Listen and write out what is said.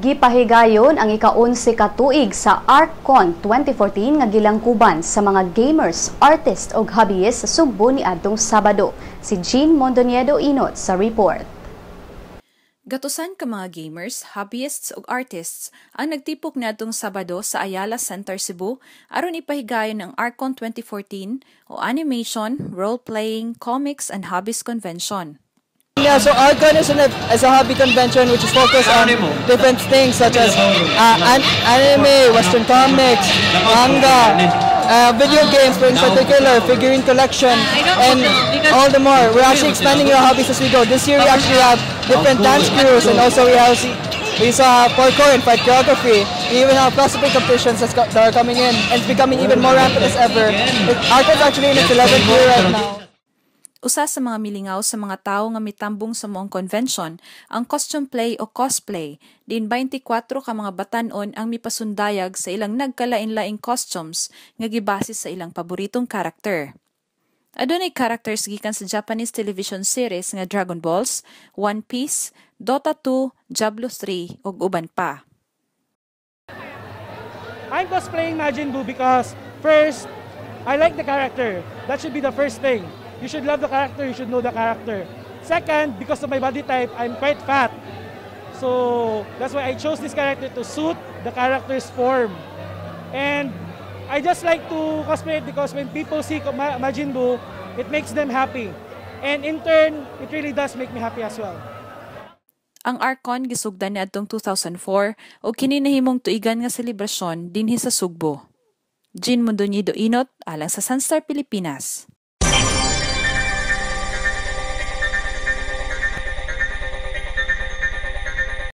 Gipahigayon ang ika-11 ka tuig sa ArcCon 2014 nga gilangkuban sa mga gamers, artists ug hobbyists sa Sugbo niadtong Sabado. Si Jean Mondoñedo Inot sa report. Gatusan ka mga gamers, hobbyists ug artists ang nagtipok niadtong Sabado sa Ayala Center, Cebu aron ipahigayon ang ArcCon 2014 o Animation, Role-Playing, Comics and Hobbies Convention. Yeah, so ArcCon is a hobby convention which is focused on different things such as anime, Western comics, manga, video games in particular, figurine collection, and all the more. We're actually expanding our hobbies as we go. This year we actually have different dance crews, and also we saw parkour and fight choreography. We even have philosophy competitions that are coming in, and it's becoming even more rampant as ever. ArcCon's actually in its 11th year right now. Usa sa mga milingaw sa mga tawo nga mitambong sa maong convention ang costume play o cosplay. Din 24 ka mga batan-on ang mipasundayag sa ilang nagkalain-laing costumes nga gibase sa ilang paboritong karakter. Adunay characters gikan sa Japanese television series nga Dragon Balls, One Piece, Dota 2, Diablo 3 ug uban pa. I'm cosplaying Majin Buu because, first, I like the character. That should be the first thing. You should love the character, you should know the character. Second, because of my body type, I'm quite fat. So that's why I chose this character, to suit the character's form. And I just like to cosplay it because when people see Majin Buu, it makes them happy. And in turn, it really does make me happy as well. Ang ArcCon gisugdan niadtong 2004 ug kini nahimong tuigan nga selebrasyon dinhi sa Sugbo. Jean Mondoñedo Inot alang sa Sunstar Pilipinas.